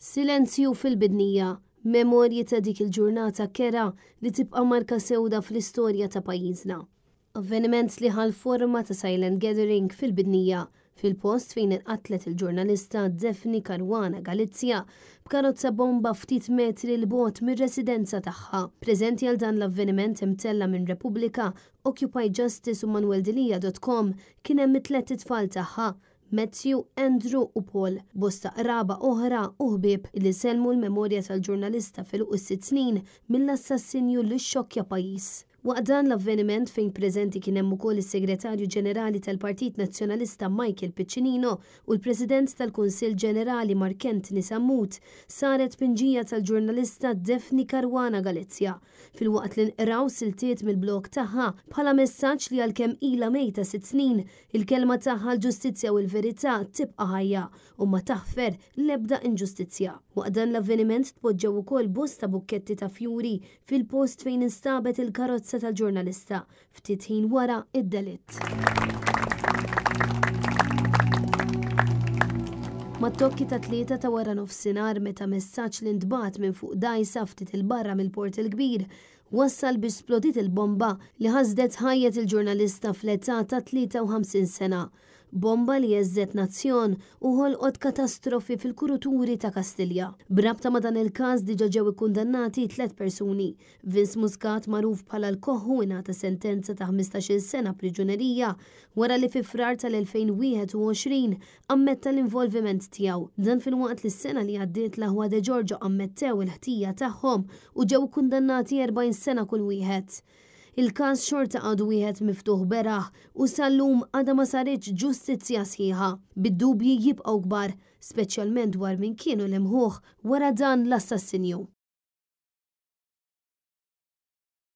Silenzju fil-Bidnija, memorji ta' dik il-ġurnata kerha li tibqa' marka sewda fl-istorja ta' pajjiżna. Avveniment li ħa l-forma ta' silent gathering fil-Bidnija, fil-post fejn inqatlet il-ġurnalista Daphne Caruana Galizia b'karozza bomba ftit metri 'l bogħod mir-residenza tagħha. Preżenti għal dan l-avveniment imtella' minn Repubblika, Occupy Justice u manueldelia.com kien hemm it-tlett itfal tagħha, Matthew, Andrew u Paul, bosta qraba oħra u ħbieb li sellmu l-memorja tal-ġurnalista f'għeluq is-sitt snin mill-assassinju li xxokkja pajjiż. Waqt dan l-avveniment fejn preżenti kien hemm ukoll is-Segretarju Ġenerali tal-Partit Nazzjonalista Michael Piccinino u l-President tal-Kunsill Ġenerali Mark Anthony Sammut, saret tpinġija tal-ġurnalista Daphne Caruana Galizia filwaqt li nqraw siltiet mill-blog tagħha bħala messaġġ li għalkemm ilha mejta sitt snin, Il-kelma tagħha l-ġustizzja u l-verità tibqa' ħajja u ma taħfer l-ebda inġustizzja. Waqt dan l-avveniment tpoġġew ukoll bosta bukketti ta' fjuri fil-post fejn instabet il-karozza tal-ġurnalista ftit ħin wara d-delitt. Mat-tokki tat-tlieta ta' waranofsinhar meta messaġġ li ntbagħat minn fuq dgħajsa ftit 'il barra mill-Port il-Kbir wassal biex splodiet il-bomba li ħasdet ħajjet il-ġurnalista fl-età ta' 53 sena. Bomba li heżżet nazzjon u ħolqot katastrofi fil-kuruturi ta' Kastilja. B'rabta ma' dan il-każ diġa ġew ikkundannati tlett persuni. Vince Muscat magħruf bħala l-Koħħu ingħata sentenza ta' 15-il sena priġunerija wara li fi Frar tal-2021 ammetta l-involviment tiegħu. Dan filwaqt li s-sena li għaddiet l-aħwa De Giorgio ammettew il-ħtija tagħhom u ġew ikkundannati 40 sena kull wieħed. Il-każ xorta għadu wieħed miftuħ beraħ u sal-lum għadha ma saritx ġustizzja sħiħa, bid-dubji jibqgħu kbar, speċjalment dwar min kienu l-imħuħ wara dan l-assassinju.